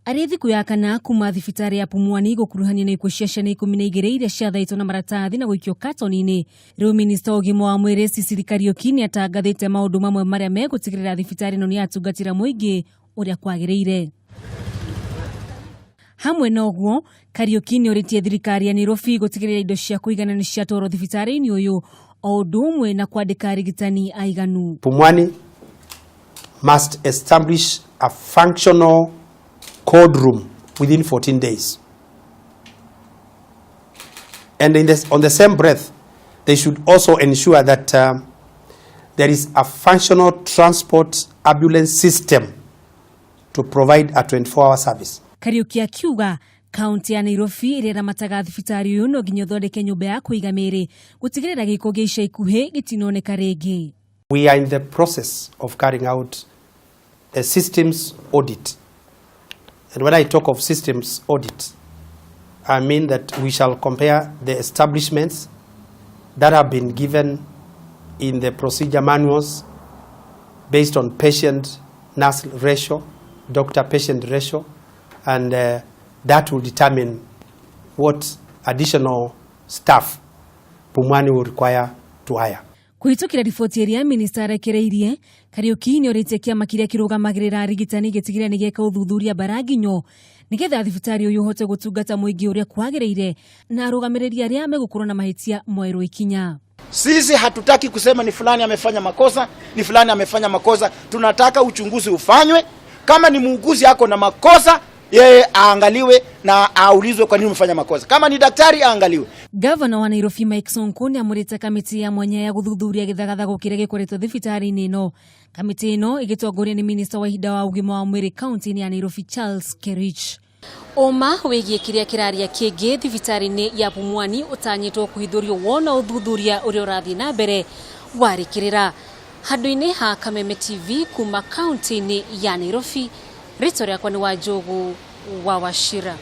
Arĩ thikũ ya kana kuma thibitarĩ ya Pumwani gũkuruhania na ikuũ cia ciana 12 iria ciathaitwo na maratathi na gũikio katoni-inĩ. Rĩu minista wa ũgima wa mwĩrĩ Sicily Kariũki nĩ atangathĩte maũndũ mamwe marĩa megũtigĩrĩra thibitarĩ ĩno nĩ yatungatĩra mũingĩ ũrĩa kwagĩrĩire. Hamwe na ũguo, Kariũki nĩ orĩtie thirikari ya Nairobi gũtigĩrĩra indo cia kũigana nĩ ciatwarwo thibitarĩ-inĩ ũyũ o ũndũ ũmwe na kwandĩka arigitani aiganu. Pumwani must establish a functional cold room within 14 days. And on the same breath, they should also ensure that there is a functional transport ambulance system to provide a 24-hour service. Kariũki akiuga kaunti ya Nairobi ĩrĩa ĩramataga thibitarĩ ũyũ no nginya ũthondeke nyũmba ya kũiga mĩĩrĩ gũtigĩrĩra gĩko gĩa ica ikuhĩ gĩtinoneka rĩngĩ. We are in the process of carrying out a systems audit. And when I talk of systems audit, I mean that we shall compare the establishments that have been given in the procedure manuals based on patient-nurse ratio, doctor-patient ratio, and that will determine what additional staff Pumwani will require to hire. Kũhĩtũkĩra riboti ĩrĩa minista arekereirie, Kariũki nĩ orĩtie kĩama kĩrĩa kĩrũgamagĩrĩra arigitani gĩtigĩrĩre nĩ gĩeka ũthuthuria mbaranginyo nĩgetha thibitarĩ ũyũ ũhote gũtungata mũingĩ ũrĩa kwagĩrĩire na arũgamĩrĩri arĩa megũkorwo na mahĩtia moerwo ikinya. Sisi hatutaki kusema ni fulani amefanya makosa, ni fulani amefanya makosa. Tunataka uchunguzi ufanywe. Kama ni muuguzi ako na makosa, yeye aangaliwe na aulizwe kwa nini umefanya makosa. Kama ni daktari, aangaliwe. Gavana wa Nairobi Mike Sonko nĩ amũrĩte kamĩtĩ ya mwanya ya gũthuthuria gĩthagathago kĩrĩa gĩkoretwo thibitarĩ-inĩ ĩno. Kamĩtĩ ĩno ĩgĩtongorio nĩ minista wa ihinda wa ũgima wa mwĩrĩ kaunti-inĩ ya Nairobi Charles Kerich. Ũma wĩgiĩ kĩrĩa kĩraria kĩngĩ thibitarĩ-inĩ ya Pumwani ũtanyĩtwo kũhithũrio wona ũthuthuria ũrĩa ũrathiĩ na mbere warĩkĩrĩra. Handũ-inĩ ha Kameme TV kuma kaunti-inĩ ya Nairobi, rĩtwa rĩakwa nĩ Wanjũgũ wa Wachira.